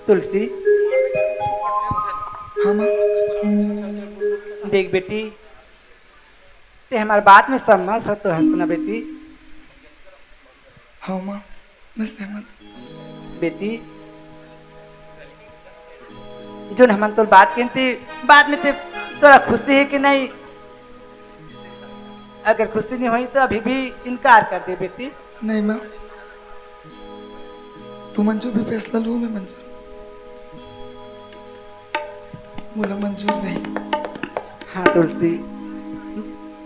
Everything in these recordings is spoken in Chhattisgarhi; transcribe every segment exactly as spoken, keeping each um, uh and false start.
तुलसी। हाँ माँ। देख बेटी, ते हमार बात में सहमत ह तो हस ना बेटी। हाँ माँ, मैं सहमत हूँ। बेटी, जोन हमन तोर बात किन ते, बात में ते तोरा खुशी है कि नहीं? अगर खुशी नहीं होई तो अभी भी इनकार कर दे बेटी। नहीं माँ, तुमन जो भी फैसला लो, मैं मंजूर, मोला मंजूर रही। हाँ तुलसी।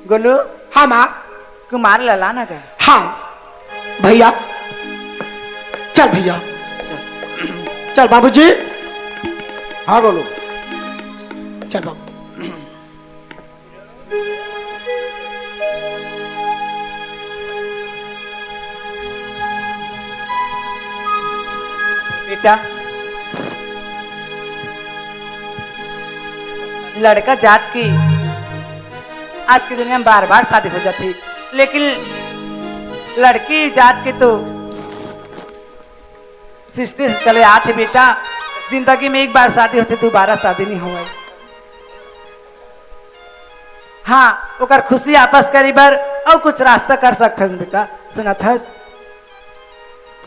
गोलू। हाँ माँ। कुमार ला लाना गा। हाँ भैया, चल भैया, चल बाबूजी। हाँ गोलू। चल बाबू। बेटा, लड़का जात के आज के दुनिया में बार बार शादी हो जाती, लेकिन लड़की जात के तो सृष्टि से चले आत हे बेटा। जिंदगी में एक बार शादी होथे, दोबारा शादी नहीं होवय। हाँ, ओकर खुशी आपस करे बर अउ कुछ रास्ता कर सकथन बेटा। सुनत हस?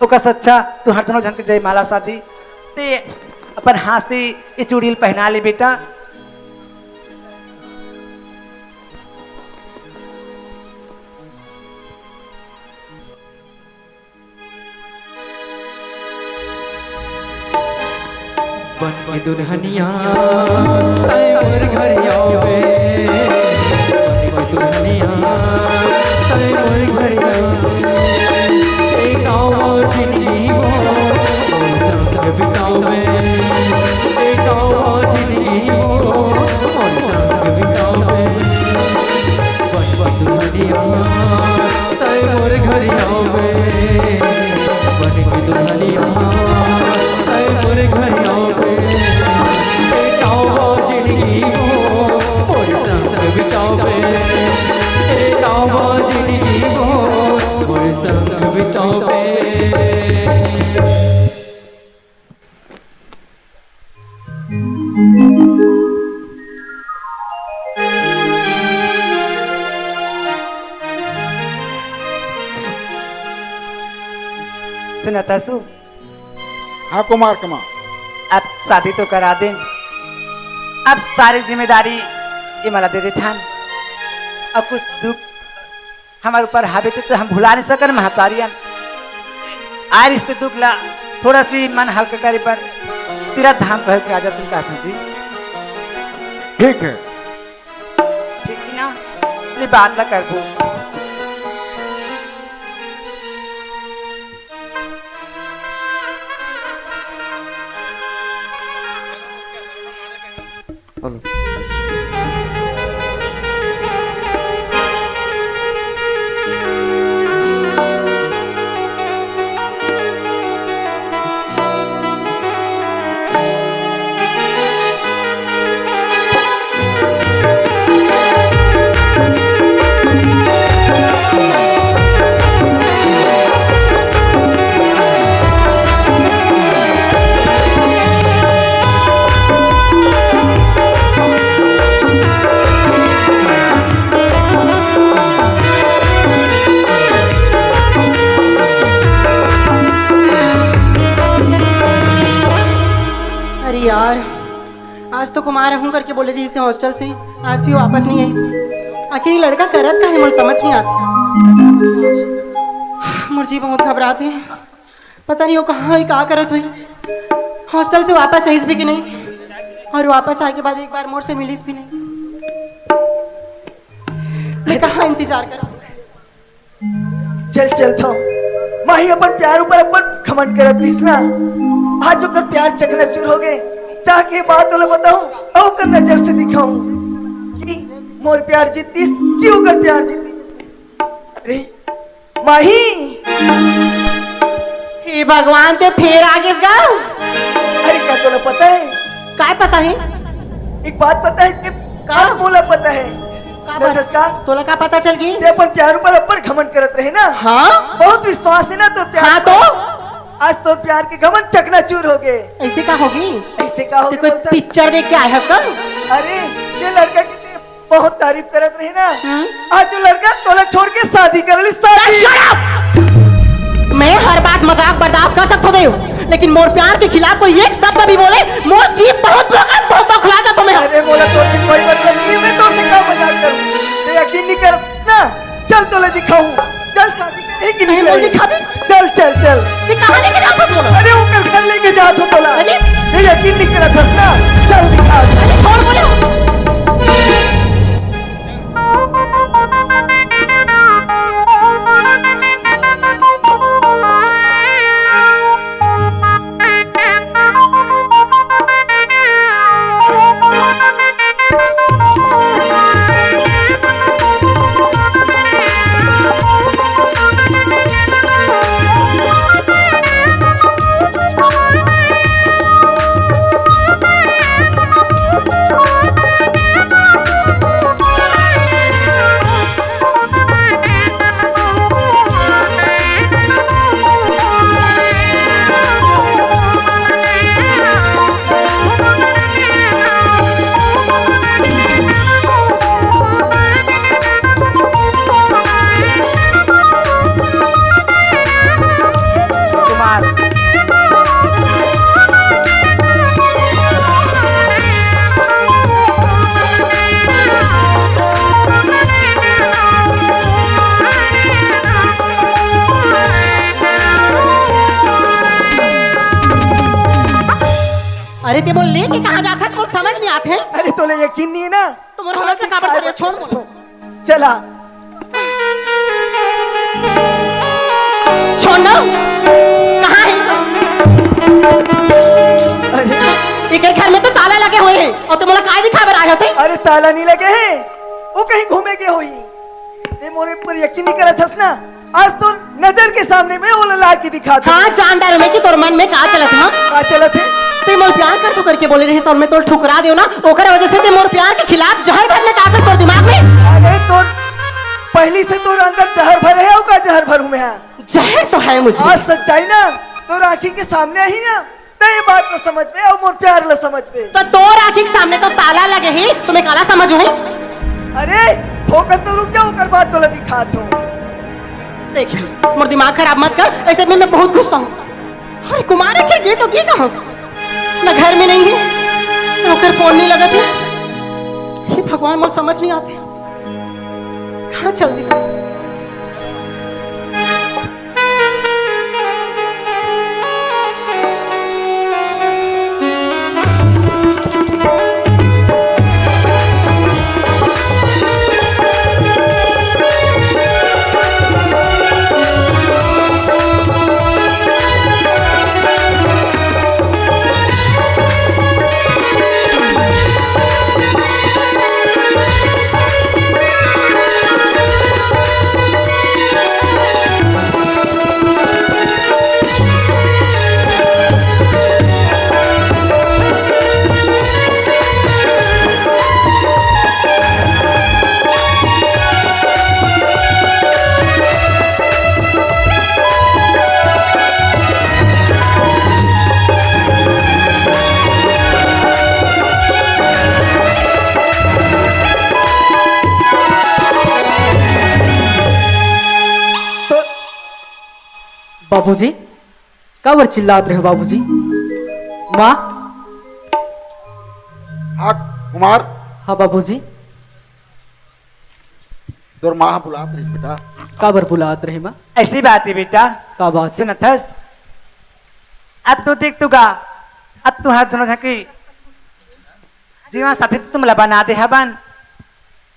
ओकर से अच्छा तू हर दोनों झन के जयमाला शादी, ते अपन हाथ से ये चूड़ी ल पहना ले बेटा। बन के दुल्हनिया तै मोर घर आवे, बन के दुल्हनिया तै मोर घर आवे। एक आवा जिंदगी वो मोर संग बितावे, एक आवा जिंदगी वो मोर संग बितावे। बन के दुल्हनिया तै मोर घर आवे, बन के दुल्हनिया तै मोर घर आवे। बेटा वो जिंदगी वो मोर संग बितावे, बेटा वो जिंदगी वो मोर संग बितावे। सुनत हस? हाँ कुमार के माँ। अब शादी तो करा दे, अब सारी जिम्मेदारी ये मला दे देथन। अब कुछ दुख हमारे ऊपर हावे ते तो हम भुला नहीं सकन महतारियन। आ रिश्ते दुख ला थोड़ा सी मन हल्का करे पर तीरथ धाम कह के आजा तुम कहत जी। ठीक है। ठीक है ना? ये बात ला करबो। अरे यार, आज तो कुमार हूँ करके बोले रहिस हे हॉस्टल से, आज भी वापस नहीं आइस। आखिर ये लड़का करत का है, मोला समझ नहीं आता। मोर जी बहुत घबरात हे, पता नहीं वो कहाँ है, का करत हुई। हॉस्टल से वापस आइस भी कि नहीं, और वापस आए के बाद एक बार मोर से मिलिस भी नहीं। मैं कहाँ इंतजार करा? चल, चलथंव। माही अपन प्यार ऊपर अपन घमंड करत रहिस ना। आज ओकर प्यार चकनाचूर हो गए। जाके बात ओला बताऊं, अउ ओकर नजर से दिखाऊं कि मोर प्यार जीतिस कि ओकर प्यार जीतिस। अरे, माही। हे भगवान, ते फेर आ गेस गा? अरे, का तोला पता है? काय पता है? एक बात पता है कि का? आज मोला पता है। का नरस बात? का? तोला का पता चल गई? ते अपन प्यार ऊपर अब्बड़ घमंड करत रहे ना? हाँ? बहुत विश्वास है ना तोर प्यार हाँ ऊपर। तो? आज तोर प्यार के घमंड चकनाचूर हो गे। ऐसे का होगे? ऐसे का होगे ते कोई बोलता? पिक्चर देख के आए हस का? अरे, जे लड़का की ते बहुत तारीफ करत रहे ना, हम्म। आज वो लड़का तोला छोड़ के शादी कर ली, शादी। Shut up! मैं हर बात मजाक बर्दाश्त कर सकत हों, लेकिन मोर प्यार के खिलाफ कोई एक शब्द भी बोले, मोर जीभ बहुत बौखला जात हों मैं। अरे, मोला तोर से कोई मतलब नहीं है, मैं तोर से का मजाक करूं? ते यकीन नहीं करत ना, चल तोला दिखाऊं, चल शादी करही कि नहीं करही? दिखाबे? चल, चल, चल। ते कहां लेके जात हस मोला? अरे, ओकर घर लेके जात हों तोला। अरे? ये यकीन नहीं करत हस ना, चल दिखा। अरे, छोड़ बोले। अरे, ते मोला लेके कहां जात हस? मोला समझ नहीं आत हे। अरे, तोला यकीन नहीं है ना? तो मोर हाथ से काबर धरे? छोड़ मोला। चला। छोड़ ना। कहां हे? अरे। एकर घर में तो ताला लगे होय हे अउ ते मोला काय दिखाय बर आय हस? अरे, ताला नहीं लगे हे, वो कहीं घूमे गे होही। ते मोरे ऊपर यकीन नहीं करत हस ना, आज तोर नजर के सामने मैं ओला ला के दिखा दूं। हां, जान डारेंव मैं कि तोर मन में का चलत हे। का चलत हे? ते मोला प्यार करथस करके बोले रहेस अउ मैं तोला ठुकरा देंव ना, ओकर वजह से ते मोर प्यार के खिलाफ जहर भरना चाहत हस मोर दिमाग में। अरे, तोर पहली से तोर अंदर जहर भरे हे, अउ का जहर भरूं मैं? जहर तो है मुझ में। आज सच्चाई ना तोर आंखी के सामने आही ना, त ये बात ल समझबे अउ मोर प्यार ल समझबे। त तोर आंखी के सामने तो ताला लगे हे, त मैं काला समझहूं? अरे, थोकन तो रुक जा, ओकर बाद तोला दिखात हों। देख, मोर दिमाग खराब मत कर, ऐसे में मैं बहुत गुस्सा हूं। अरे कुमार, आखिर गे तो गे कहां? ना घर में नहीं हे, ना ओकर फोन नहीं लगत हे। हे भगवान, मोर समझ नहीं आत हे। कहां चल दिस? बाबूजी, काबर चिल्लात रहे हो बाबूजी? माँ। हाँ कुमार। हाँ बाबूजी। तोर माँ बुलात रही बेटा। काबर बुलात रहे माँ? ऐसी बात है बेटा। का बात है? सुनत हस? अब तो देख तू गा, अब तुहर दोनों झन के जीवन साथी तो तुमला बना दे हबन।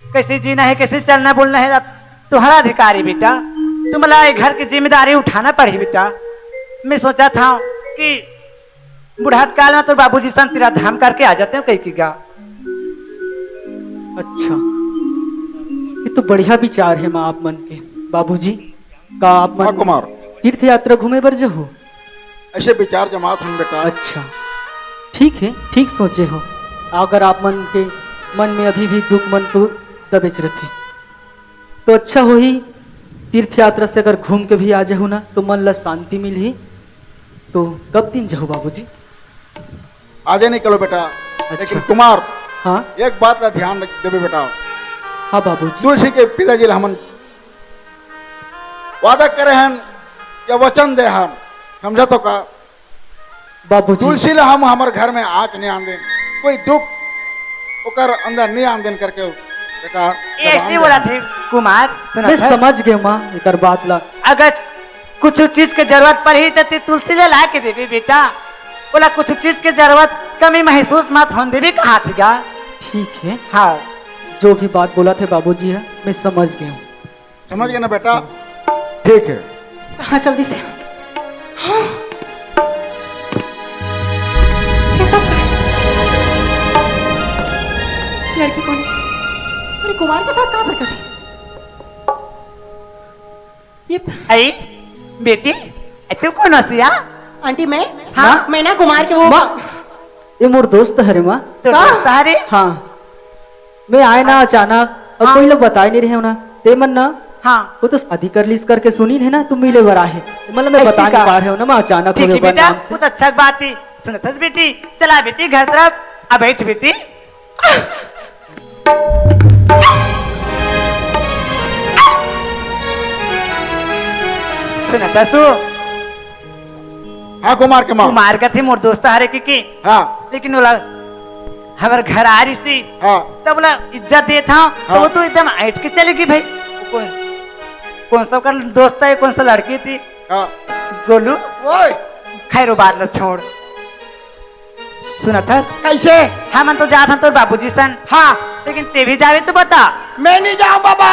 कैसे जीना है, कैसे चलना बोलना है, अब तुम्हारा अधिकार है बेटा। तुमला ये घर की जिम्मेदारी उठाना पड़ी बेटा। मैं सोचा था कि बुढ़ात काल में तो बाबूजी संग तीरथ धाम करके आ जाते हो कहीं की गा। अच्छा, ये तो बढ़िया विचार है माँ आप मन के। बाबूजी, का आप मन हाँ कुमार। तीर्थ यात्रा घूमे बर जहू? ऐसे विचार जमात हन बेटा। अच्छा, ठीक है, ठीक सोचे हो। अगर आप मन के मन में अभी भी दुख मन तो दबेच रथे, तो अच्छा होही, तीर्थ यात्रा से अगर घूम के भी आ जाहू ना, तो मन ला शांति मिलही। तो कब दिन जाहू बाबूजी? आजे निकलो बेटा। अच्छा। लेकिन कुमार, हाँ? एक बात ला ध्यान रख देबे बेटा। हाँ बाबूजी। तुलसी के पिताजी ला हमन वादा करे हन या वचन दे हन, समझा तो का? बाबूजी। तुलसी ला हम हमर घर में आँच नहीं आन देन, कोई दुख ओकर अंदर नहीं आन देन करके बेटा। ऐसे बोला थे कुमार, सुना मैं था? समझ गए माँ एकर बात ला। अगर कुछ चीज के जरूरत पड़ही त ते तुलसी ले ला के देबे बेटा। बोला कुछ चीज के जरूरत कमी महसूस मत होन देबे कहा थी गा। ठीक है। हाँ। जो भी बात बोला थे बाबूजी है, मैं समझ गया हूँ। समझ गए ना बेटा? ठीक है। हाँ, जल्दी से। हाँ। ये सब लड़की कौन है? अरे, कुमार के साथ कहाँ पर कभी? ये आई, बेटी, तू कौन हसिया? आंटी, मैं? हाँ? मैं ना कुमार के वो माँ, ये मोर दोस्त हरे माँ। तो का? दोस्त हरे? हाँ। मैं आए ना अचानक, और हाँ। कोई लोग बताए नहीं रहे हो ना। ते मन ना, हाँ। वो तो शादी कर लीस करके सुनी है ना, तुम मिले बर आहे। मतलब मैं ऐसी बता नहीं का? पा रहे हो ना, मैं अचानक ठीक हो है गया बेटा, नाम से। बहुत अच्छा बात है। सुनत हस बेटी, चला बेटी घर तरफ, आ बैठ बेटी। सुनत हसु? हाँ, कुमार के माँ। कुमार का थे मोर दोस्त हरे के, के। हाँ। लेकिन बोला, हमारे घर आ रही सी। हाँ। तब बोला, इज्जत देत हँव, तो हाँ। वो तो एकदम ऐंठ के चलेगी भाई। कौन, कौन सा कर दोस्त है, कौन सा लड़की थी? हाँ। गोलू। ओए। खैर, वो बात ला छोड़। सुनत हस? कैसे? हमन तो जात हन तोर बाबूजी सन। हाँ। लेकिन ते भी जावे तो बता। मैं नहीं जाऊँ बाबा।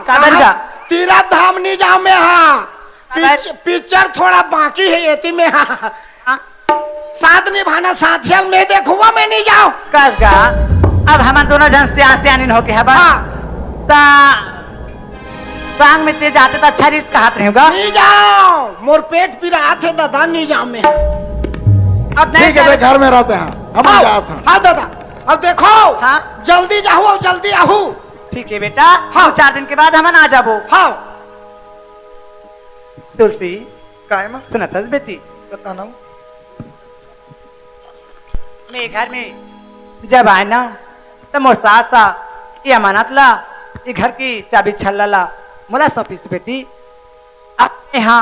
काबर कहाँ? जा? तीरथ धाम नहीं जाऊँ मैं, हाँ। काबर? पिच-, पिक्चर थोड़ा बाकी है, एती में, हाँ। हाँ। साथ निभाना साथियल मैं देखूंगा, मैं नहीं जाऊँ। कस गा, अब हमन दोनों झन सिया-, सियानिन होके हबन। हाँ। ता संग में ते जाते तो अच्छा रिस कहत रहे गा। नहीं जाओ, मोर पेट पिरात हे दादा, नहीं जाओ मैं। अब नहीं ठीक है, जावे। घर में रहते हैं, हम हाँ, जात हैं। हाँ दादा, अब देखो, हाँ। जल्दी जाहू, अब जल्दी आहू। ठीक है बेटा, हाँ। दो चार दिन के बाद हमन आ जाबो। हाँ। तुलसी, काय माँ? सुनत हस बेटी? बताना। मैं घर में जब आए ना, त मोर सास हा ये अमानत ला, ये घर की चाबी छल्ला ला मोला सौंपिस बेटी। अब मैं हा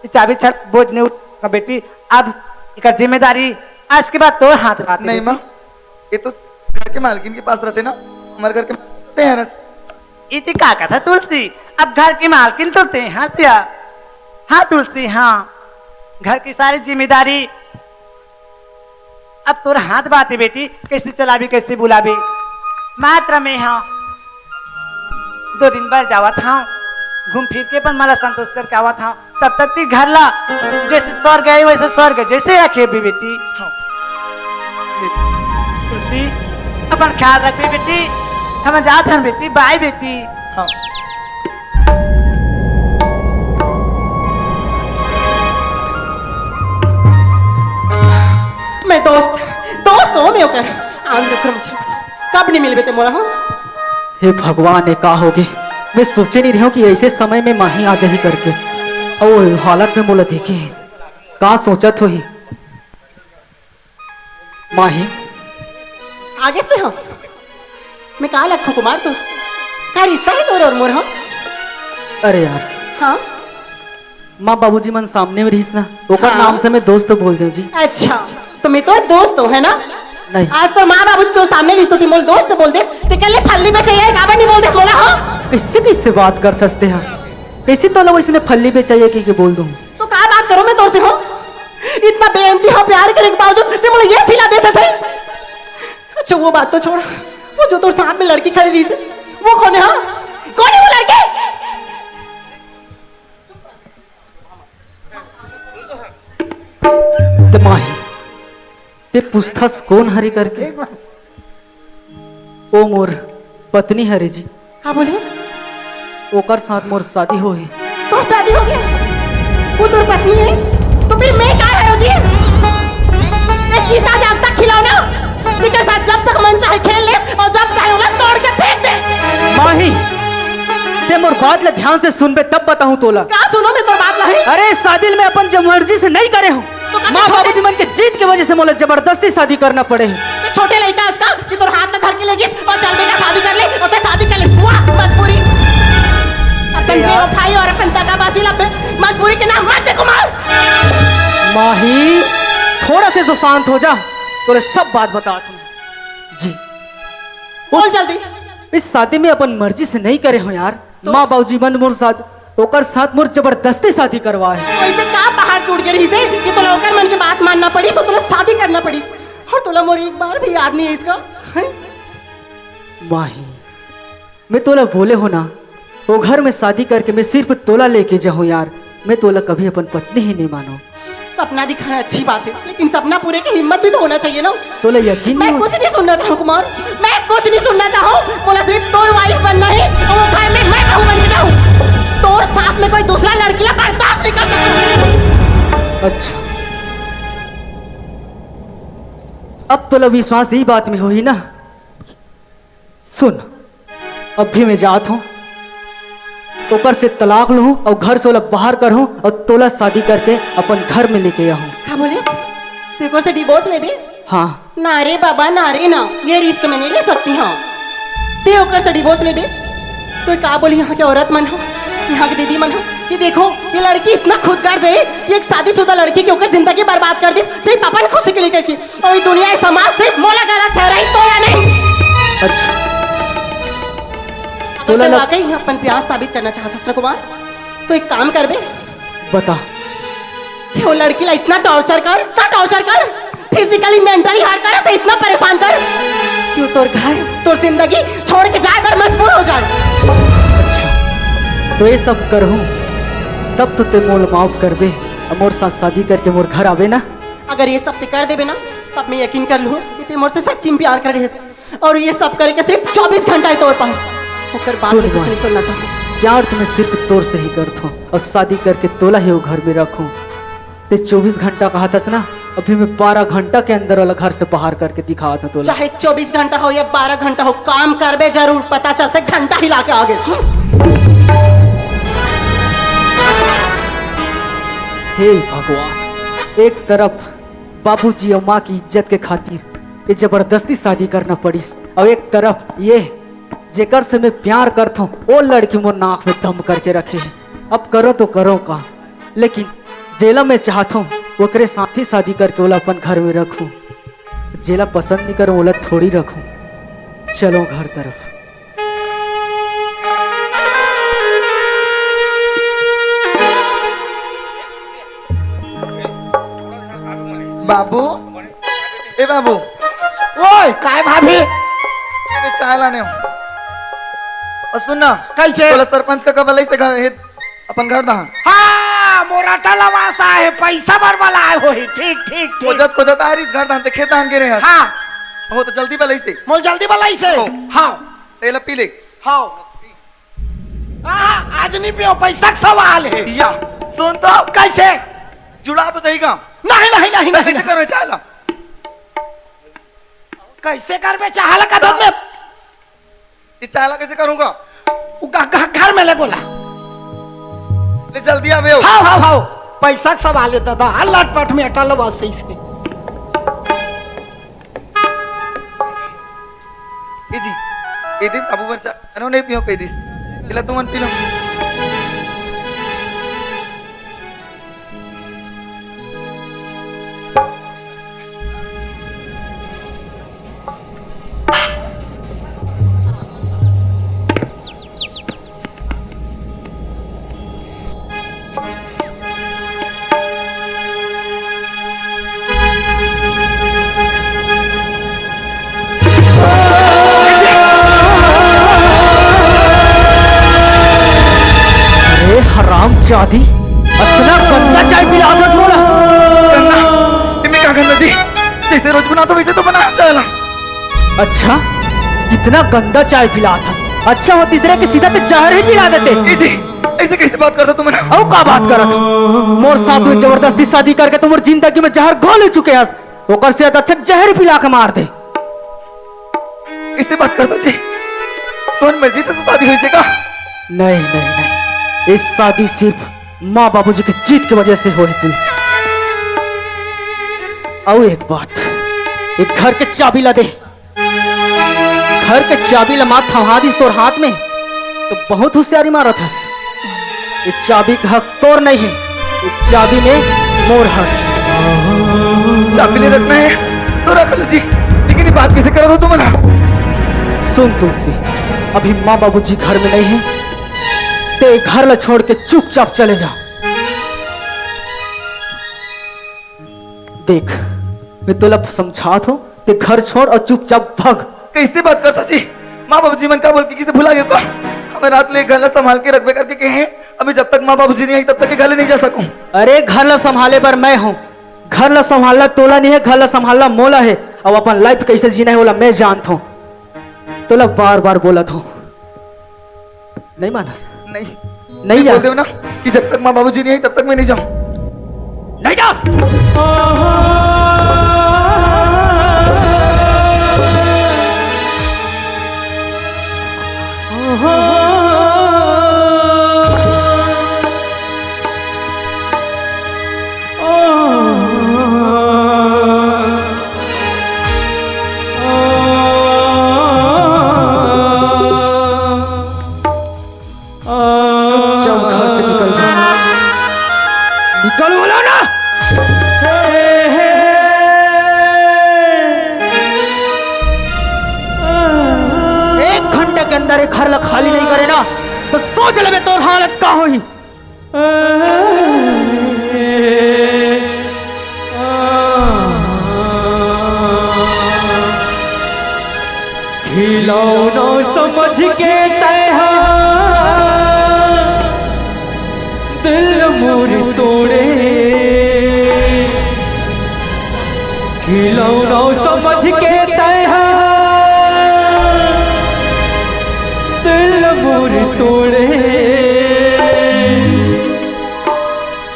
ये चाबी छल्ला बोझ नहीं उठा बेटी। अब एकर जिम्मेदारी आज के बाद तोर हाथ बात नहीं बेटी। माँ, ये तो घर के मालकिन के पास रहते ना, हमारे घर के मालकिन रहते हैं रस। इति का कथा तुलसी, अब घर की मालकिन तो ते हस या। हाँ तुलसी, हाँ, घर की सारी जिम्मेदारी अब तोर हाथ बात हे बेटी, कैसे चलाबी, कैसे बुलाबी। मात्र में हाँ, दो दिन बर जावत हँव, घूम फिर के अपन मन ला संतोष करके आवत हँव। तब तक ती घर ला जैसे स्वर्ग हे वैसे स्वर्ग जैसे रखे भी बेटी। हाँ। तुलसी, अपन ख्याल रखबे बेटी, हम जात हन बेटी, बाय बेटी। हाँ। मैं दोस्त, दोस्त हँव मैं ओकर। आन दे ओकर मुझे। कब नहीं मिलबे ते मोला, हाँ? हे भगवान, ये का होगे? मैं सोचे नहीं रहे हँव कि ऐसे समय में माही आ जाही करके। अउ हालत में मोला देखे हे। का सोचत होही? माही। आगेस ते, हाँ। मैं का लगथँव कुमार तोर? का रिश्ता हे तोर अउ मोर, हाँ? अरे यार। हाँ? माँ बाबूजी मन सामने में रहिस ना, ओकर हाँ। नाम से मैं दोस्त बोल देंव जी। अच्छा, तो मैं तोर दोस्त हँव, है ना? नहीं। आज तोर माँ बाबूजी तोर सामने रहिस तो ते मोला दोस्त बोल देस, ते कल्ले फल्ली बेचइया काबर नहीं बोल देस मोला, हाँ? इससे कैसे बात करथस ते, हाँ? कैसे तोला वैसने फल्ली बेचइया कहिके बोल दूँ? तो का बात करूँ मैं तोर से, हाँ? इतना बेइंतहा प्यार करे के बावजूद ते मोला ये सिला देथस। अच्छा, वो बात तो छोड़, वो जो तोर साथ में लड़की खड़ी रहिस, वो कौन हे, हाँ? कौन हे वो लड़की? ते माही, ते पूछथस कोन हरे करके? ओ मोर पत्नी हरे जी। का बोलिस? ओकर साथ मोर शादी होहे। तोर शादी होगे? वो तोर पत्नी हे? तो फिर मैं का हरँव जी? एक चीता जागता खिलौना, जेकर साथ जब तक मन चाहे खेल लेस अउ जब चाहे ओला तोड़ के फेंक देस। माही, ते मोर बात ला ध्यान से सुनबे तब बताहूँ तोला। का सुनँव मैं तोर बात ला? अरे शादी ल मैं अपन जब मर्जी से नहीं करे हँव। तो माँ बाबूजी मन के जीत के वजह से मोला जबरदस्ती शादी करना पड़े हे। तो छोटे लइका अस का कि तोर हाथ में धर के ले गिस अउ चल बेटा शादी कर ले, अउ ते शादी कर ले। हुआ मजबूरी। अपन बेवफाई अउ अपन दगाबाजी ला बे-, मजबूरी के नाम मत दे कुमार। माही, थोड़ा से तो शांत हो जा, तोरे सब बात बता दूँ। जी। बोल जल्दी। इस शादी में अपन मर्जी से नहीं करे हों यार। तो? माँ बाबूजी मन मोर साथ, ओकर साथ मोर जबरदस्ती शादी करवा हे। तो इसे का पहाड़ टूट गे रहिसे कि तोला ओकर मन के बात मानना पड़िस अउ तोला शादी करना पड़िस अउ तोला मोर एक बार भी याद नहीं हे इसका, हैं? माही, मैं तोला बोले हों ना, वो घर में शादी करके मैं सिर्फ तोला लेके जाहूँ यार, मैं तोला कभी अपन पत्नी ही नहीं मानों। सपना दिखाना अच्छी बात है, लेकिन सपना पूरे की हिम्मत भी तो होना चाहिए ना। तोला यकीन मैं नहीं कुछ नहीं सुनना चाहूँ कुमार, मैं कुछ नहीं सुनना चाहूँ। मोला सिर्फ तोर वाइफ बनना है और वो घर में मैं बहू बन के जाऊँ। तोर साथ में कोई दूसरा लड़की ला बर्दाश्त नहीं कर सकता। अच्छा, अब तोला विश्वास यही बात में होही ना। सुन, अभी मैं जात हों, ओकर से तलाक लूँ अउ घर से ओला बाहर करहूँ अउ तोला शादी करके अपन घर में लेके आहूँ। का बोलिस? तें ओकर से डिवोर्स लेबे? हाँ। ना रे बाबा, ना रे ना, ये रिस्क मैं नहीं ले सकती। हाँ, तें ओकर से डिवोर्स लेबे तो का बोली यहाँ के औरत मन हो, यहाँ के दीदी मन हो कि देखो, ये लड़की इतना खुदगर्ज है कि एक शादीशुदा लड़की के ओकर जिंदगी बर्बाद कर दिस सिर्फ अपन खुशी के लिए करके। अउ ये दुनिया, ये समाज सिर्फ मोला गलत ठहराही, तोला नहीं। अच्छा। अगर तोला तें लग- वाकई ही अपन प्यार साबित करना चाहत हस ना कुमार, तो एक काम करबे। बता। कि वो लड़की ला इतना टॉर्चर कर, इतना टॉर्चर कर, फिजिकली, मेंटली, हर तरह से इतना परेशान कर कि वो तोर घर, तोर जिंदगी छोड़ के जाए बर मजबूर हो जाए। अच्छा, तो ये सब करहूँ, तब तो तें मोला माफ करबे, अउ मोर साथ शादी करके मोर घर आबे ना। अगर ये सब तें कर देबे ना, तब मैं यकीन कर लूँ कि तें मोर से सच्ची में प्यार करे हस। अउ ये सब करे के सिर्फ चौबीस घंटा ही तोर पास, ओकर बाद सुन मैं कुछ भाई, नहीं सुनना चाहूँ। प्यार तो मैं सिर्फ तोर से ही करथों अउ शादी करके तोला ही वो घर में रखहूँ। तें चौबीस घंटा कहत हस ना, अभी मैं बारह घंटा के अंदर ओला घर से बाहर करके दिखावत हों तोला। चाहे चौबीस घंटा हो या बारह घंटा हो, काम करबे जरूर, पता चलथे घंटा हिला के आगे। हे भगवान, एक तरफ बाबूजी अउ माँ की इज्जत के खातिर ये जबरदस्ती शादी करना पड़िस, अउ एक तरफ ये, जेकर से मैं प्यार करथों, वो लड़की मोर नाक में दम करके रखे हे। अब करों तो करों का, लेकिन जेला मैं चाहथों, ओकरे साथ ही शादी करके ओला अपन घर में रखूँ। जेला पसंद नहीं करों, ओला थोड़ी रखूँ। चलो घर तरफ। बाबू, ए बाबू। ओए, काय भाभी? अरे, चाय लाने हूँ। अउ सुन ना, कैसे? तोला सरपंच कका बलाइस हे घर, हे, अपन घर डहन। हाँ, मोर अटल आवास आए हे, पैसा बर वाला आए होही। ठीक, ठीक, ठीक। खोजत, खोजत आ रहिस घर डहन, ते खेत डहन गे रहे हस। हाँ। हो तो जल्दी बलाइस हे। मोला जल्दी बलाइस हे। हो। हाँ। तेला पी ले। हाँ। आहा, आज नहीं पियो, पैसा के सवाल हे। या, सुन तो। कैसे? जुड़ा तो जाही का? नहीं, नहीं, नहीं, नहीं, कैसे नहीं। करो चाला? कैसे करबे चाला कदम में? ये चाला कैसे करूँगा? वो घ-, घ-, घर में ले गोला। ले जल्दी आबे हो। हाव, हाव, हाव। पैसा के सवाल हे दादा, लटपट में अटल बस ऐसे। ए जी, ए दे बाबू बर चा, अनो नहीं पियो कह दिस। पिला तुमन पी लो। अरे हराम जादी, अतना गंदा चाय पिलाथस मोला। गंदा? इमे का गंदा जी? जैसे रोज बनाथों वैसे तो बनाया चाला। अच्छा, इतना गंदा चाय पिलाथस। अच्छा होतिस रे कि सीधा ते जहर ही पिला देते। ए जी, ऐसे कैसे बात करथो तुमन? अउ का बात करत हो? मोर साथ में जबरदस्ती शादी करके तुम मोर जिंदगी में जहर घोल चुके हस। ओकर से अच्छा जहर पिला के मार दे। इसे बात करथो जी? तोर मर्जी से तो शादी होइस हे का? नहीं, नहीं, नहीं। ये शादी सिर्फ माँ बाबूजी के जीत के वजह से होए तुलसी। अउ एक बात, ये घर के चाबी ला दे। घर के चाबी ला माँ थमा दिस तोर हाथ में, तो बहुत होशियारी मारत हस। ये चाबी का हक तोर नहीं है, ये चाबी में मोर हक। चाबी ले रखना है तो रख लो जी, लेकिन ये बात कैसे करा दो तुम ना? सुन तुलसी, अभी माँ बाबूजी घर में नहीं है, ते घर ला छोड़ के चुपचाप चले जा। देख, मैं तोला समझात हूँ, ते घर छोड़ और चुपचाप भाग। कैसे बात करता जी? माँ बाबूजी मन का बोल के किसे भुला गए का? हमें रात ले घर ला संभाल के रखबे करके कहे हैं। अभी जब तक माँ बाबूजी नहीं आई तब तक के घर ले नहीं जा सकूं। अरे घर ला संभाले बर मैं हूँ, घर ला संभालना तोला नहीं है, घर ला संभालना मोला है। अब अपन लाइफ कैसे जीना है ओला मैं जानत हूँ। तोला बार बार बोलत हूँ, नहीं मानस। नहीं। नहीं बोल जास। देव ना कि जब तक माँ बाबूजी नहीं आई तब तक मैं नहीं जाऊँ। नहीं जास। चुपचाप घर से निकल जा। निकल बोला ना। एक घंटे के अंदर ये घर ला खाली नहीं करे ना, तो सोच लेबे तोर हालत का होही। खिलौना समझ के तैहा दिल मोर तोड़े। खिलौना समझ के तैहा दिल मोर तोड़े।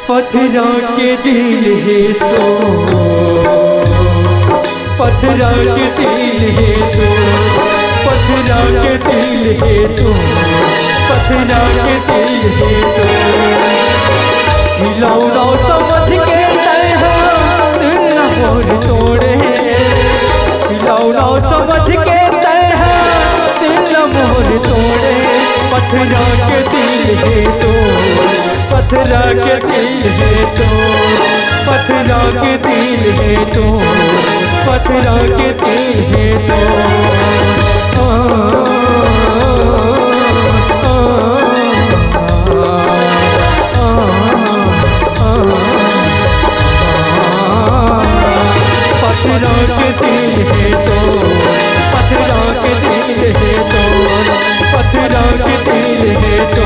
पत्थरा के दिल है तो, पत्थरा के दिल है तो, पत्थरा के दिल है तो, पत्थरा के दिल है तो। खिलौना समझ के तैहा दिल मोर तोड़े। खिलौना समझ के तैहा दिल मोर तोड़े। पत्थरा के दिल है तो, पत्थरा के दिल है तो, पत्थरा के दिल है तो, पत्थरा के दिल है तो। आ, आ, आ, आ, आ, आ, आ, पत्थरा के दिल है तो, पत्थरा के दिल है तो, पत्थरा के दिल है तो,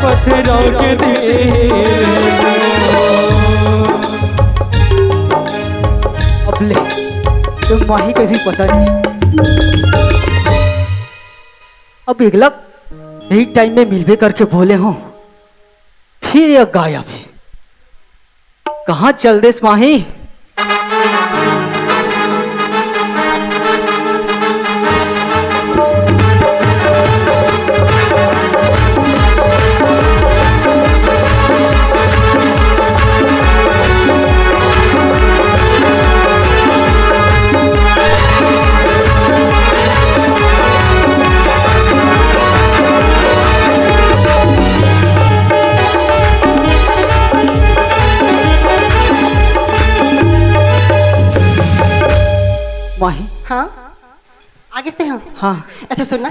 पत्थरा के दिल है तो। अब ले, तो माही के भी पता नहीं। अब एकला यही टाइम में मिलबे करके बोले हों, फिर ये गायब है। कहाँ चल देस माही? माही। हाँ। आगे से हाँ। हाँ। अच्छा सुन ना,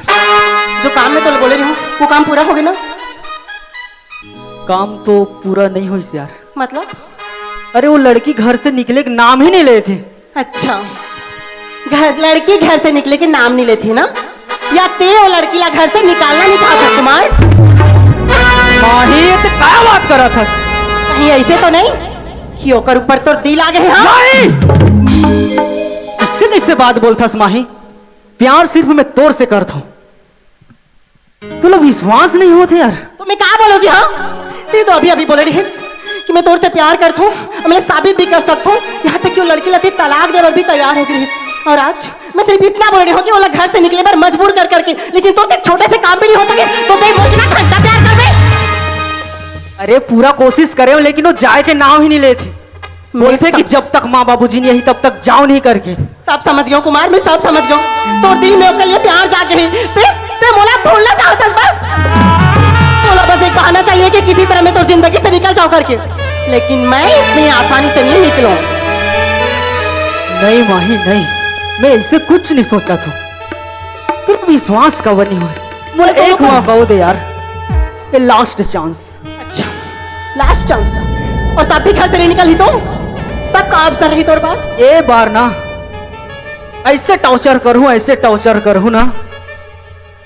जो काम में तो बोले रही हूँ, वो काम पूरा हो गया ना? काम तो पूरा नहीं होइस यार। मतलब? अरे वो लड़की घर से निकले के नाम ही नहीं लेथे। अच्छा, घर, लड़की घर से निकले के नाम नहीं लेथे ना? या ते वो लड़की ला घर से निकालना नहीं चाहत हस कुमार? माही, ये तो क्या बात करत हस? कहीं ऐसे तो नहीं कि ओकर ऊपर तोर दिल आ गए, हाँ? नहीं! इससे कैसे बात बोलथस माही? प्यार सिर्फ मैं तोर से करत हूँ। तोला विश्वास नहीं होत हे यार। तो मैं का बोलूं जी, हाँ? ते तो अभी अभी बोले रहिस कि मैं तोर से प्यार करत हूँ, मैं साबित भी कर सकत हूँ। यहाँ तक कि वो लड़की ला ते तलाक दे बर भी तैयार हो गई रहिस। और आज मैं सिर्फ इतना बोले रही हूँ कि वो लोग घर से निकले बर मजबूर कर करके, लेकिन तोर से एक छोटे से काम भी नहीं हो सके, तो ते मुझे ना घंटा प्यार कर दे। अरे पूरा कोशिश करे हो, लेकिन वो जाए के नाम ही नहीं लेते। बोलथे कि जब तक माँ बाबूजी नहीं आही, तब तक जाओ नहीं करके। सब समझ गयो कुमार, मैं सब समझ गयो। तोर दिल में ओकर लिए प्यार जागे हे, ते, ते मोला भूलना चाहत हस बस। तोला बस एक बहाना चाहिए कि किसी तरह मैं तोर जिंदगी से निकल जाऊं करके, लेकिन मैं इतनी आसानी से नहीं निकलूं। नहीं माही, नहीं, मैं ऐसे कुछ नहीं सोचा था। तोर विश्वास काबर नहीं होय? मोला एक मौका दे यार, ये last chance। अच्छा, last chance। और तब भी घर से नहीं निकलही तो? तब का option रही तोर पास? ए बार ना, ऐसे torture करूँ, ऐसे torture करूँ ना,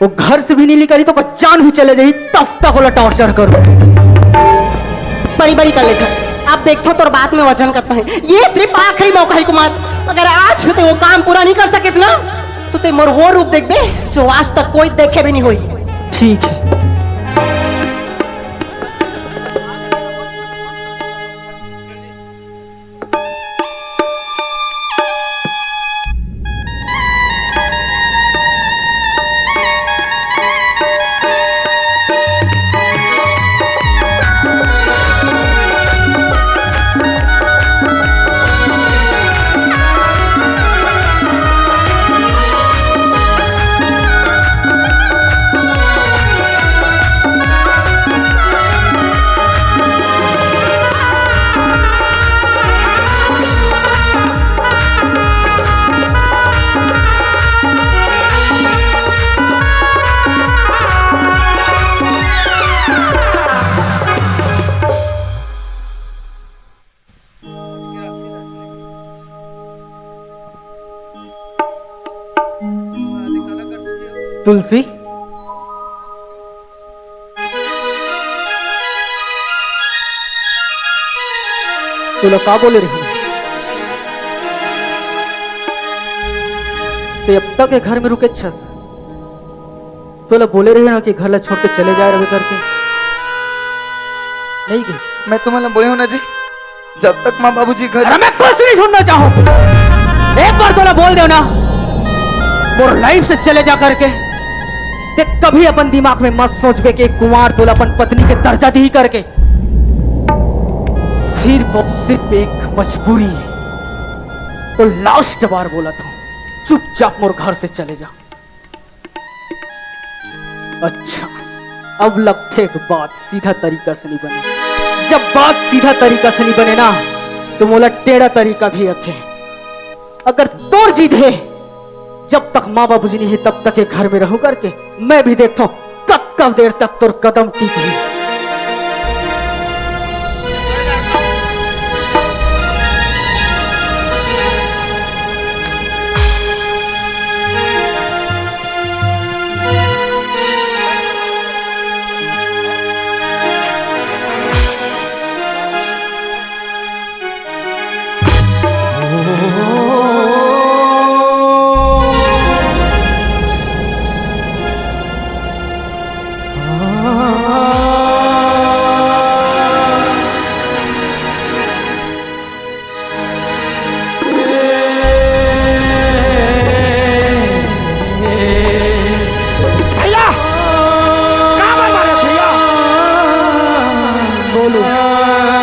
वो घर से भी नहीं निकलही तो, ओकर जान भी चले जाही, तब तक ओला torture करूँ। बड़ी बड़ी कर लेथस। अब देखथों तोर बात में वजन कतना हे। ये सिर्फ आखिरी मौका हे कुमार। अगर आज भी तैं वो काम पूरा नहीं कर सकेस ना, तो तैं मोर वो रूप देखबे, जो आज तक कोई देखे भी नहीं होही। ठीक है। तुलसी, तोला का बोले रहे? तैं अब तक ये घर में रुकेच हस। तोला बोले रहे ना कि घर ला छोड़ के चले जाए रहे करके, नहीं गेस? मैं तुम्हारा बोले हूँ ना जी, जब तक माँ बाबूजी घर अरे मैं कुछ नहीं सुनना चाहूँ। एक बार तोला बोल देव ना, मोर life से चले जा करके। तैं कभी अपन दिमाग में मत सोचबे कि कुमार तोला अपन पत्नी के दर्जा दिही करके। सिर्फ और सिर्फ एक मजबूरी है, तो last बार बोलत हूँ, चुपचाप मोर घर से चले जा। अच्छा, अब लगथे कि बात सीधा तरीका से नहीं बने। जब बात सीधा तरीका से नहीं बने ना, तो मोला टेढ़ा तरीका भी आथे। अगर तोर जिद हे, जब तक माँ बाबूजी नहीं हे, तब तक ये घर में रहूं करके, मैं भी देखथों कब कब देर तक तोर कदम टिकही। भैया, का मार मारे भैया? गोलू,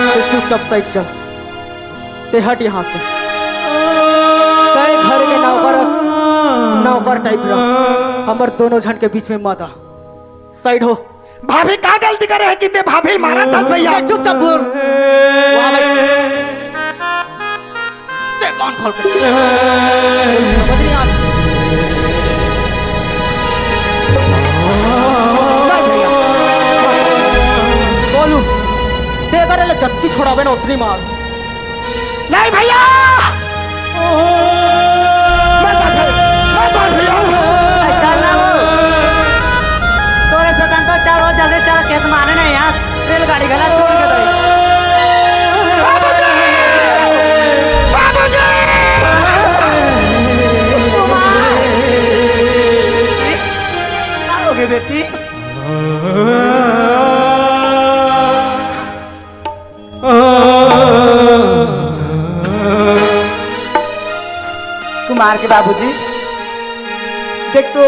तैं चुपचाप side चल। तैं हट यहाँ से। तैं घर के नौकर अस, नौकर type रह। हमर दोनों झन के बीच में मत आ। Side हो। भाभी का गलती करे हे कि तैं भाभी मारत हस भैया? ए, चुपचाप बोल। वाह भाई। तैं कान खोल के। समझ नहीं आ रहा। नहीं भैया। गोलू, तैं अगर एला जत्ती छोड़ाबे ना, उतनी मार। नहीं भैया। मत मार भैया, मत मार भैया। ऐसा ना हो। तोरे से तन तो चल, हो जल्दी चल, खेत माने नहीं यार, रेलगाड़ी घला छोड़ के दे। बाबूजी! बाबूजी! का हो गे बेटी? कुमार के बाबूजी, देख तो,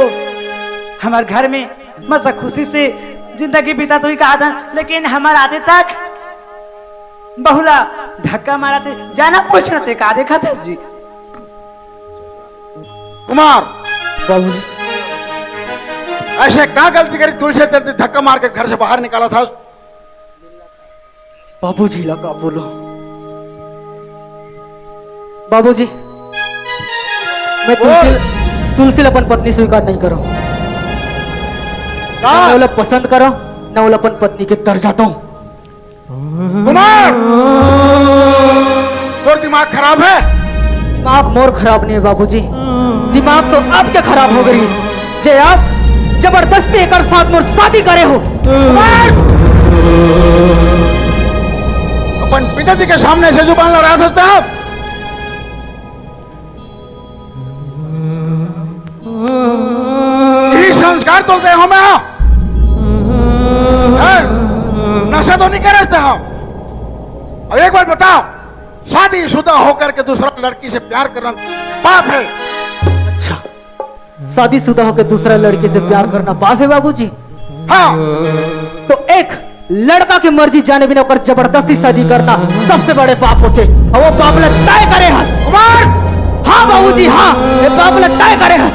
हमर घर में मस्त खुशी से जिंदगी बीतत होही कहा था, लेकिन हमर आते तक बहू ला धक्का मारत हे, जाना पूछना ते का देखत हस जी? कुमार, बाबूजी। ऐसे का गलती करी, तुलसी चलती धक्का मार के घर से बाहर निकाला था? बाबूजी ला का बोलो? बाबूजी, मैं बोल। तुलसी, तुलसी ला अपन पत्नी स्वीकार नहीं करो। का? ना ओला पसंद करो, ना ओला अपन पत्नी के दर्जा दो। कुमार, तोर दिमाग खराब है? दिमाग मोर खराब नहीं है बाबूजी, दिमाग तो आपके खराब हो गई, जे आप जबरदस्ती एकर साथ मोर शादी करे हो। कुमार, अपन पिताजी के सामने ऐसे जुबान लड़ा सकते हो? यही संस्कार तो दे हमें, हाँ? हैं? नशा तो नहीं करते हम। अब एक बात बताओ, शादीशुदा होकर के दूसरा लड़की से प्यार करना पाप है? अच्छा, शादीशुदा होकर दूसरा लड़की से प्यार करना पाप है बाबूजी? हाँ। तो एक लड़का के मर्जी जाने बिना ओकर जबरदस्ती शादी करना सबसे बड़े पाप होथे। अउ वो पाप ला तय करे हस। कुमार! हाँ बाबूजी, हाँ, ये पाप ला तय करे हस।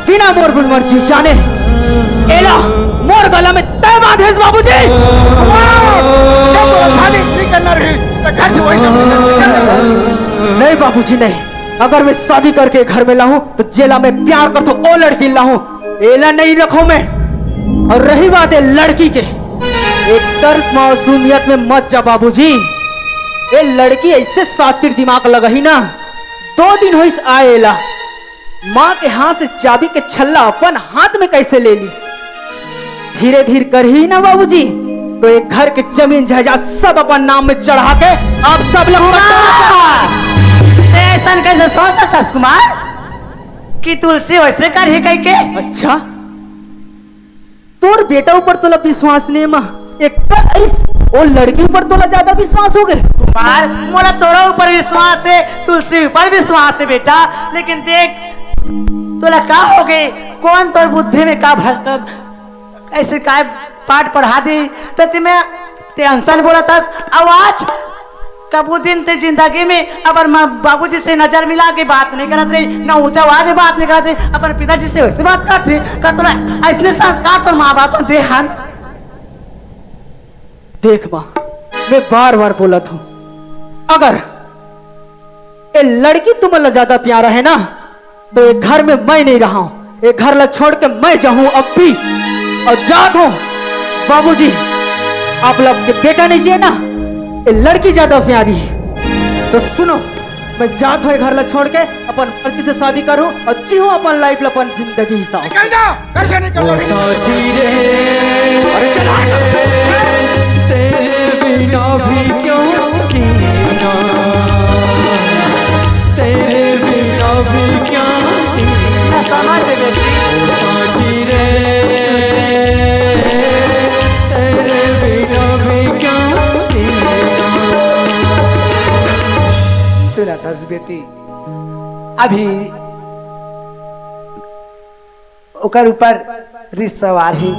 बिना मोर बिन मर्जी जाने एला मोर गला में तय बांधे हस बाबूजी। कुमार! जब वो शादी नहीं करना रही, तो घर से वही सब निकल चल। नहीं बाबूजी, नहीं। अगर मैं शादी करके घर में लाहूं, तो जेला मैं प्यार करथों, ओ लड़की लाहूं, एला नहीं रखों मैं। अउ रही बात ए लड़की के, एकर मासूमियत में मत जा बाबूजी। ए लड़की ऐसे सातिर दिमाग लगही ना, दो दिन होइस आए एला, माँ के हाथ से चाबी के छल्ला अपन हाथ में कैसे ले लिस? धीरे धीरे करही ना बाबूजी, तो एक घर के जमीन जायदाद सब अपन नाम में चढ़ा के आप सब लोग कुमार! ते ऐसन कैसे सोच सकथस कुमार कि तुलसी वैसे करही कह के? अच्छा, तोर बेटा ऊपर तोला विश्वास नहीं माँ, एक अइस, वो लड़की ऊपर तोला ज्यादा विश्वास हो गए। कुमार, मोला तोरा ऊपर विश्वास है, तुलसी ऊपर विश्वास है बेटा, लेकिन देख, तोला का हो गए, कौन तोर बुद्धि में का भर, ऐसे काय पाठ पढ़ा दी, तो तुम्हें ते अनसन बोलत हस। अउ आज कभू दिन ते जिंदगी में अपन माँ बाबूजी से नजर मिला के बात नहीं करत रही, ना ऊंचा आवाज में बात नहीं करत रही, अपन पिताजी से वैसे बात करत रही। का तोला ऐसने संस्कार तोर माँ बाप दे हन? देख माँ, मैं बार बार बोलत हूँ, अगर ए लड़की तुमन ला ज्यादा प्यारा है ना, तो ये घर में मैं नहीं रहा हूँ, ये घर ला छोड़ के मैं जाहूँ अब भी। अउ जात हूँ बाबूजी, आप लोग के बेटा नहीं चाहिए ना, ये लड़की ज्यादा प्यारी है। तो सुनो, मैं जात हूँ ये घर ला छोड़ के, अपन मर्जी से शादी करूँ अउ जीहूँ अपन लाइफ ला, अपन जिंदगी हिसाब से। निकल जा, घर से निकल जा। ओ साथी रे, अरे चला। तेरे बिना भी क्यों जीना, तेरे बिना भी क्या जीना। साथी रे, तेरे बिना भी क्या जीना। सुना था बेटी, अभी ओकर ऊपर रिस सवार ही।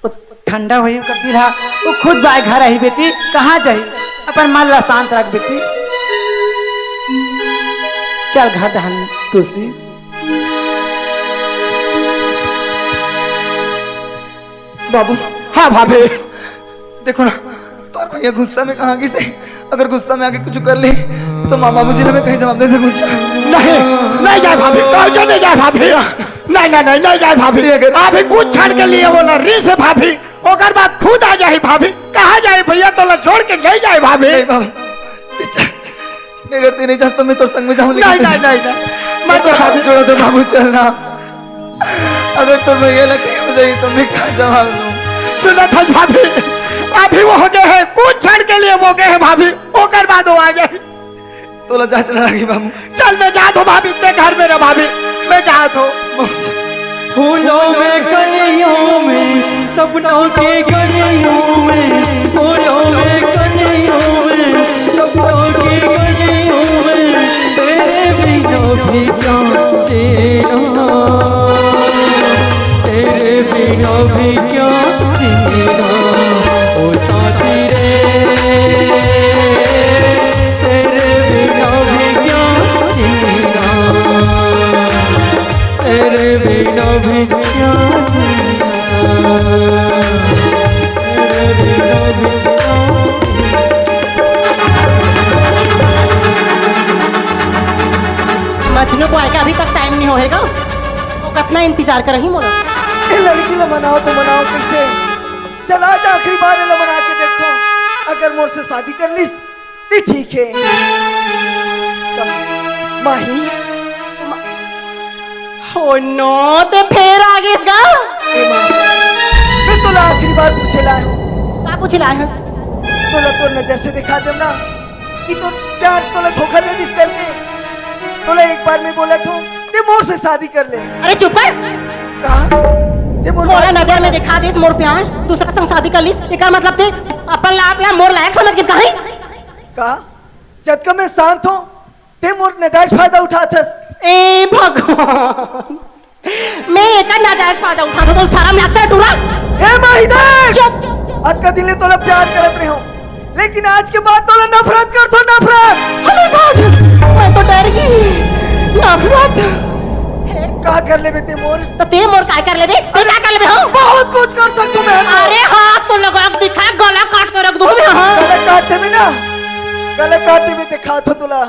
वो ठंडा होही ओकर दिल हा, वो खुद जाए घर आही बेटी, कहाँ जाही? अपन मन ला शांत रख बेटी, चल घर दहन तुलसी। बाबू। हाँ भाभी। देखो ना, तोर भैया गुस्सा में कहाँ गिस हे? अगर गुस्सा में आके कुछ कर ले, तो माँ बाबूजी ला मैं कहीं जवाब दे दूँ। नहीं, नहीं जाए भाभी, कहीं नहीं जाए भाभी। नहीं, नहीं, नहीं, नहीं जाए भाभी। अभी कुछ क्षण के लिए बोला, रिस हे भाभी, ओकर बाद खुद आ जाही भाभी। कहाँ जाही भैया, तोला छोड़ के नहीं जाए भाभी। नहीं बाबू, अगर तू नहीं चाहता तो मैं तोर संग में जाऊँ, लेकिन नहीं, नहीं, नहीं, नहीं। मैं तो भाभी छोड़ा तो बाबू चलना। अगर तोर भैया ला कहीं हो जाही तो मैं का जवाब दूँ? सुना था भाभी, अभी वो हो गए हैं, कुछ क्षण के लिए वो गए हैं भाभी, ओकर बाद वो आ जाही। तोला जा चला लगी बाबू। चल मैं जात हूँ भाभी, ते घर में रह भाभी, मैं जात हूँ। फूलों में कलियों में, सपनों की गलियों में, फूलों में कलियों में, सपनों की गलियों में, तेरे बिना भी क्या जीना, तेरे बिना भी क्या जीना, ओ साथी रे। मजनू बॉय का अभी तक टाइम नहीं होएगा, वो कितना इंतजार कर रही मोला। ए लड़की ला मनाओ तो मनाओ कैसे? चल आज आखिरी बार एला मना के देखथो, अगर मोर से शादी कर लिस ते ठीक है। माही, हो नो, ते फेर आ गेस गा? ए माँ, मैं तोला आखिरी बार पूछे लाए हूँ। का पूछे लाए हस? तोला तोर नजर से दिखा देव ना कि तोर प्यार तोला धोखा दे दिस करके। तोला एक बार मैं बोला थू, ते मोर से शादी कर ले। अरे चुप कर। का? ते मोर मोला बात नजर में दिखा दिस मोर प्यार, दूसरा संग शादी कर लिस, एकर मतलब ते अपन ला आप ला मोर लायक समझ गिस कहीं? का? जतका मैं शांत हूँ, ते मोर नजायज फायदा उठाथस। ए भगवान, मैं एकर नजायज फायदा उठाथो तो शरम लगता है टूरा। ए माही देख! चुप! अतका दिन ले तोला प्यार करत रहे हो, लेकिन आज के बाद तोला नफरत करथो, नफरत। Oh my God! मैं तो डर गई। नफरत? का कर लेबे ते मोर? तो ते मोर काय कर लेबे? ते का कर लेबे हो? बहुत कुछ कर सकथो मैं तो। अरे हाथ तो लगा के दिखा, गला काट के रख दूं मैं, हाँ। गला काट देबे ना, गला काट देबे, दिखा थो तोला।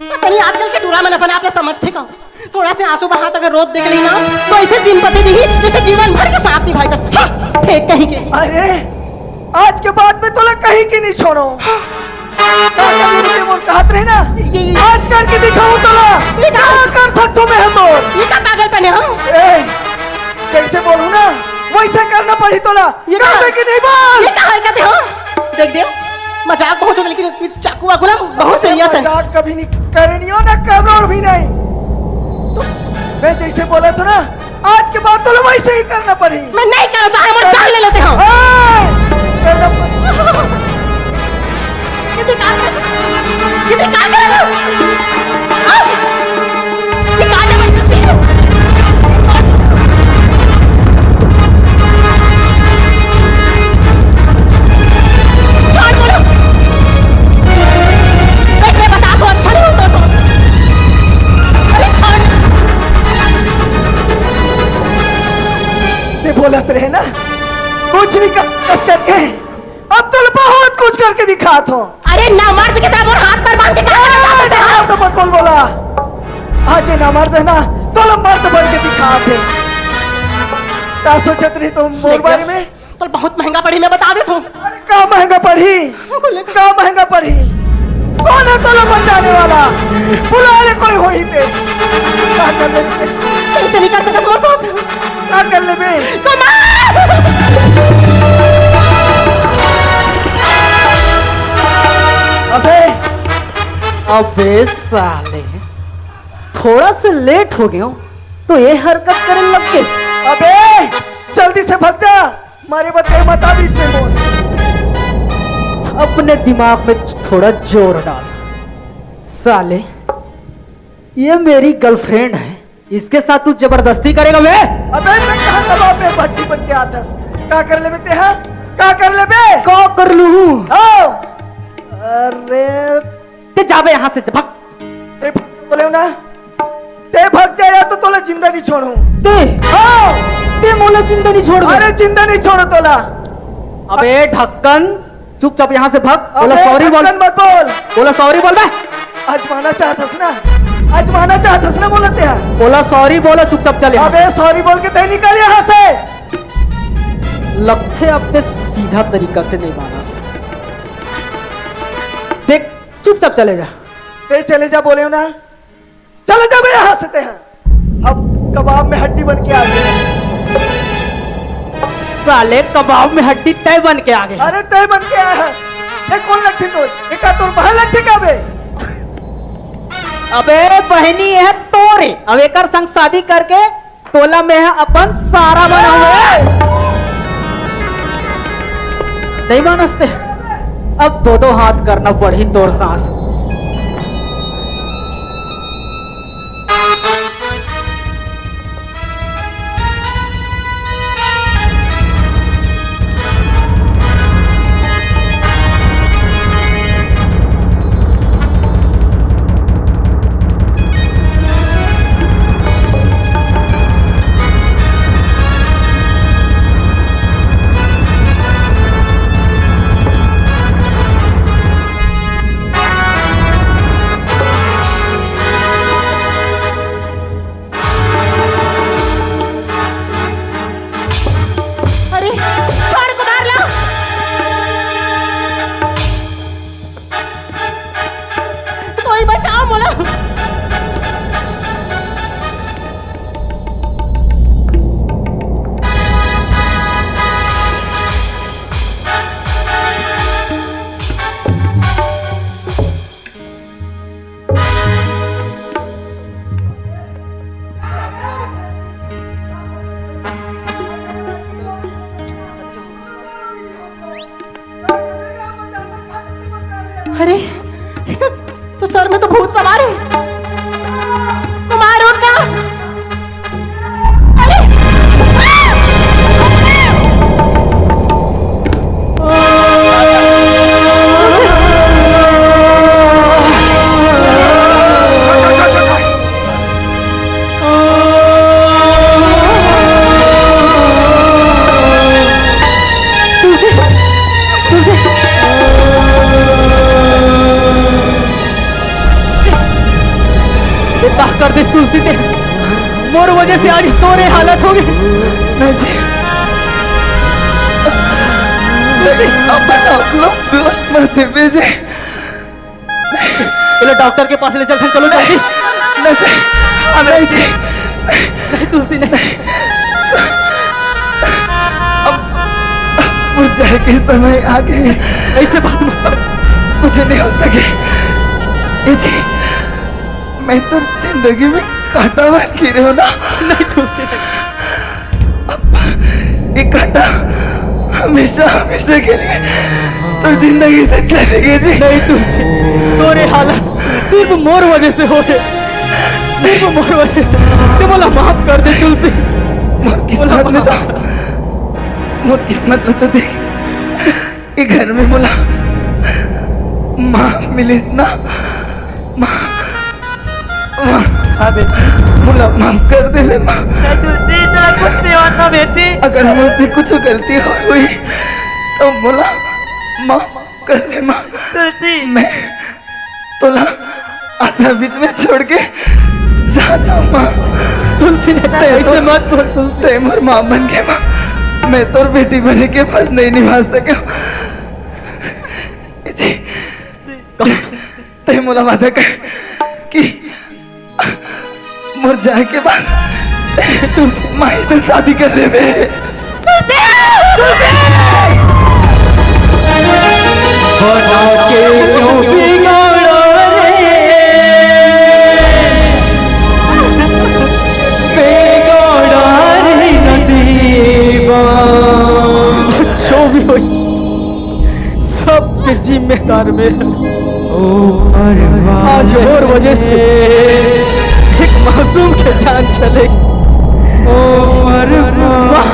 पता नहीं आजकल के टूरा मन अपन आप ला समझथे का? थोड़ा से आंसू बहात अगर रोत देख ली ना, तो ऐसे सिंपैथी दी जैसे जीवन भर के साथ निभाई बस। हाँ, फेंक कहीं के। अरे, आज के बाद में तोला कहीं के नहीं छोड़ो। का कर लेबे ते मोर कहत रहे ना, ये, ये आज करके दिखाऊं तोला। ये का? का कर सकथो मैं तो? ये का पागलपन है, हाँ? ए, जैसे बोलूं ना, वैसे करना पड़ी तोला। ये का? करबे कि नहीं बोल? ये का हरकत है, हाँ? देख दे, मजाक बहुत होता, लेकिन ये चाकू वाकू ना बहुत सीरियस है। मजाक कभी नहीं करनी हो ना, करोड़ भी नहीं। मैं जैसे बोला था ना, आज के बाद तो वैसे ही करना पड़ी। मैं नहीं करना चाहे, मोर जान ले लेते हो। ए, करना पड़ी। किती काम करे? किती काम करे? आ? ये का जबरदस्ती है? छोड़ बोलो। देख, मैं बता तो अच्छा नहीं होता तो। अरे छोड़। मैं बोलत रहे ना, कुछ नहीं कर, कर करके। अब तो बहुत कुछ करके दिखात हो। अरे ना मर्द के तब और हाथ पर बांध के क्या करना चाहते थे? ना मर्द मत बोल बोला। आज ये ना मर्द है ना, तो मर्द बन के दिखात है। का सोचत रही तुम मोर बारे में? तो बहुत महंगा पड़ी, मैं बता देता हूँ। अरे का महंगा पड़ी? बोले का महंगा पड़ी? कौन है तोला बचाने वाला? बुला ले कोई होई ते। का कर ले? कैसे नहीं कर सकस मोर साथ? का कर लेबे? कमाल! अबे, अबे साले, थोड़ा से लेट हो गयो तो ये हरकत करे लग गए। अबे, जल्दी से भग जा, मारे बदले मत आ बीच में बोल। अपने दिमाग में थोड़ा जोर डाल साले, ये मेरी गर्लफ्रेंड है, इसके साथ तू जबरदस्ती करेगा बे? अबे मैं कहां दबाव में भट्टी बन के आथस? का कर लेबे ते, हाँ? का कर लेबे? का कर लूं? हाँ। अरे ते जाबे यहां से, भाग। ते भाग बोले ना, ते भाग जा या तो तोला जिंदा नहीं छोड़ू। ते? हाँ। ते मोला जिंदा नहीं छोड़। अरे जिंदा नहीं छोड़ो तोला। अबे ढक्कन, चुपचाप यहाँ से भाग। बोला अबे, सॉरी बोल। ढक्कन मत बोल। बोला सॉरी बोल बे। आजमाना चाहत हस ना, आजमाना चाहत हस ना, बोलत है। बोला सॉरी बोला, चुपचाप चल यहाँ। अबे सॉरी बोल के तय निकल यहाँ से। लगथे अब ते सीधा तरीका से नहीं मानस। देख, चुपचाप चले जा। ते चले जा बोले हो ना। चले जाबे यहाँ से ते हैं। अब कबाब में हड्डी बन के आ गए। साले कबाब में हड्डी तय बन के आ गए। अरे तय बन के आया है। ये कौन लगथे तोर? ये का तोर बहन लगथे का बे? अबे बहनी है तोरे। अब एकर संग शादी करके तोला मैं ह अपन सारा बनाऊंगा। नहीं मानस ते? अब दो दो हाथ करना पड़ही तोर साथ। तुलसी, मोर वजह से आज तोरे हालत होगे। नहीं जी, नहीं, अपन आप लोग दोष मत दीजिए। चलो डॉक्टर के पास ले चलथन, चलो जल्दी। नहीं जी, नहीं जी। नहीं तुलसी, नहीं। अब, अब मुरझाए के समय आगे। ऐसे बात मत कर। कुछ नहीं हो सके। ए जी, मैं तो जिंदगी में कांटा बन के रहे हो ना। नहीं तुलसी, नहीं। अब ये कांटा हमेशा, हमेशा के लिए तो जिंदगी से चले गए जी। नहीं तुलसी, तोरे हालत सिर्फ मोर वजह से होगे, सिर्फ मोर वजह से। ते मोला माफ कर दे तुलसी। मोर किस्मत में तो, मोर किस्मत में तो देख, ये घर में मोला माँ मिलिस ना, माँ, माँ। हाँ बेटी। मोला माफ कर दे बे माँ। नहीं तुलसी, तोला कुछ नहीं होता बेटी। अगर मुझसे कुछ गलती हो हुई तो मोला माफ कर दे माँ। तुलसी। मैं तोला आधा बीच में छोड़ के जाता हूँ माँ। तुलसी, नहीं, तै ऐसे तो, मत बोल तुलसी। तै मोर माँ बन के माँ, मैं तोर बेटी बने के फर्ज नहीं निभा सके। जी, तै मोला वादा कर कि मोर जाए के बाद माई से शादी कर लेबे। बना के क्यों बिगाड़ा रे, बिगाड़ा रे नसीबा। जो भी हो, सबके जिम्मेदार मैं। ओ अरमान, आज मोर वजह से एक मासूम के जान चले। ओ अरमान,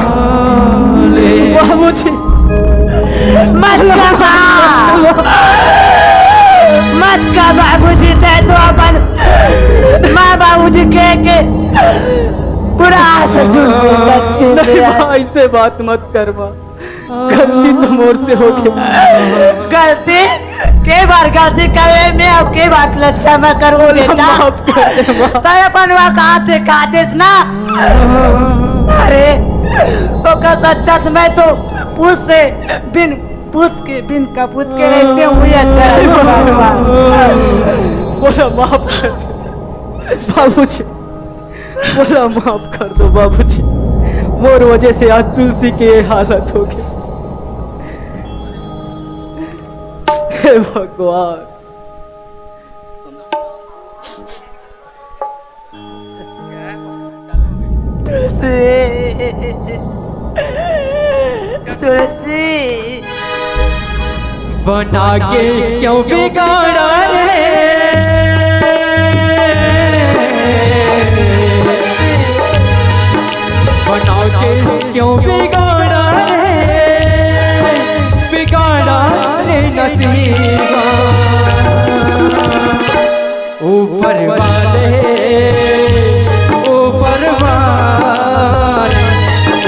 बाबूजी। मत कहा, मत कहा बाबूजी, तै तो अपन माँ बाबूजी के, के पूरा ससुर के सच्ची नहीं, मेरा। माँ, ऐसे बात मत कर माँ। गलती तो मोर से होगे। गलती? के बार गलती करे मैं, अब के बात लच्छा मैं करूँ बोला, बेटा? माफ कर दे, माँ। तै अपन वहाँ कहा थे, कहा थे ना? अरे, ओकर सच्चा से मैं तो पूत से बिन पूत के, बिन कपूत के रहते हुए अच्छा है। बोला, माफ कर दे। बाबूजी, मोला माफ कर दो बाबूजी, मोर वजह से आज तुलसी के ये हालत होगे। हे भगवान। तुलसी, तुलसी। बना के क्यों बिगाड़ा रे, बना के क्यों बिगाड़ा रे, बिगाड़ा रे नसीबा। ऊपर वाले, ऊपर वाले,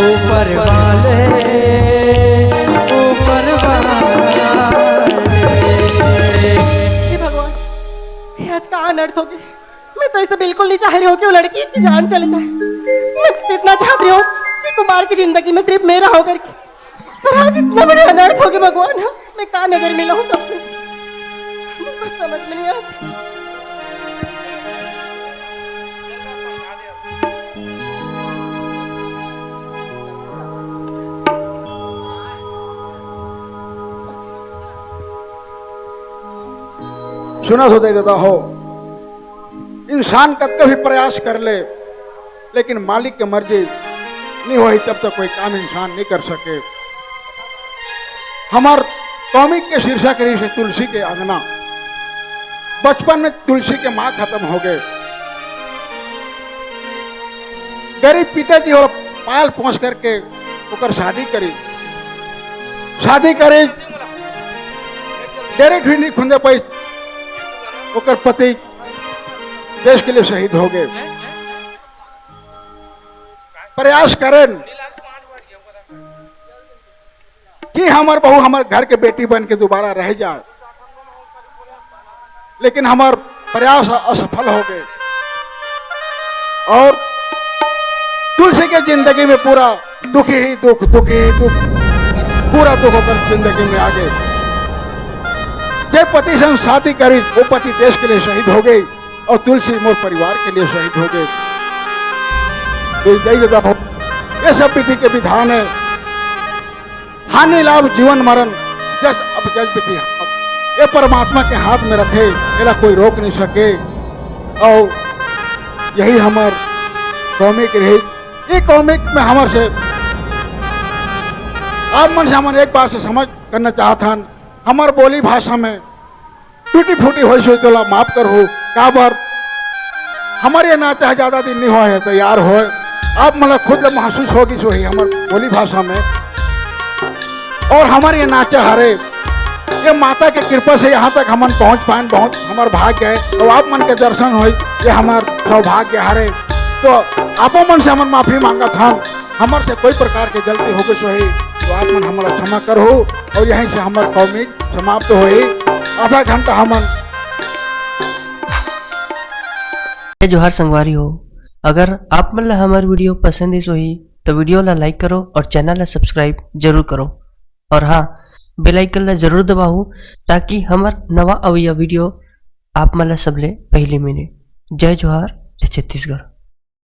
ऊपर वाले, ऊपर वाले। हे भगवान, ये आज का अनर्थ होगे। मैं तो ऐसा बिल्कुल नहीं चाह रही हूँ कि वो लड़की की जान चले जाए। मैं तो इतना चाहती हूँ कि कुमार की जिंदगी में सिर्फ मेरा होकर के, पर आज इतना बड़ा अनर्थ होगे भगवान, मैं कहाँ नजर मिलाऊं सबसे? कुछ समझ में नहीं आता। सुना सो दे देता हो, इंसान कतका भी प्रयास कर ले, लेकिन मालिक के मर्जी नहीं होही तब तक कोई काम इंसान नहीं कर सके। हमार कॉमिक के शीर्षक रहिस हे तुलसी के अंगना। बचपन में तुलसी के माँ खत्म होगे। गरीब पिताजी ओला पाल पोस करके ओकर शादी करिस। शादी करिस, डेढ़ ढूंढी खुंदे पाइस, ओकर पति देश के लिए शहीद होगे। प्रयास करेन कि हमर बहू हमर घर के बेटी बन के दोबारा रह जाए, लेकिन हमर प्रयास असफल होगे। और तुलसी के जिंदगी में पूरा दुखी ही दुख, दुखी ही दुख, पूरा दुख ओकर जिंदगी में आ गे। जे पति संग शादी करी, वो पति देश के लिए शहीद हो गे और तुलसी मोर परिवार के लिए शहीद हो गे। तो यही जगह हो, ये सब विधि के विधान है। हानि लाभ जीवन मरण, जस अप जस विधि। ये परमात्मा के हाथ में रथे, एला कोई रोक नहीं सके। और यही हमर comic रही। ये comic में हमर से, आप मन से हमन एक बात से समझ करना चाहत हन, हमर बोली भाषा में टूटी फूटी होइस होही, तोला माफ करहू। काबर हमर ये नाचा ह ज्यादा दिन नहीं होय हे, तैयार होय। आप मन ला खुद ले महसूस होगिस होही हमर बोली भाषा में। और हमर ये नाचा हरे, ये माता के कृपा से यहाँ तक हमन पहुँच पाएन, बहुत हमर भाग्य है। और आप मन के दर्शन होई, ये हमर सौभाग्य हरे। तो आपो मन से हमन माफी मांगत हन, हमर से कोई प्रकार के गलती होगिस होही तो आप मन हमला क्षमा करहू। और यहीं से हमर comic समाप्त होही। आधा घंटा हमन जय जोहार संगवारी हो, अगर आप मन ला हमर video पसंद आइस होही, तो video ला like करो और channel ला subscribe जरूर करो। और हाँ, bell icon ला जरूर दबाहू, ताकि हमर नवा अवइया video आप मन ला सबले पहली मिले। जय जोहार, जय छत्तीसगढ़।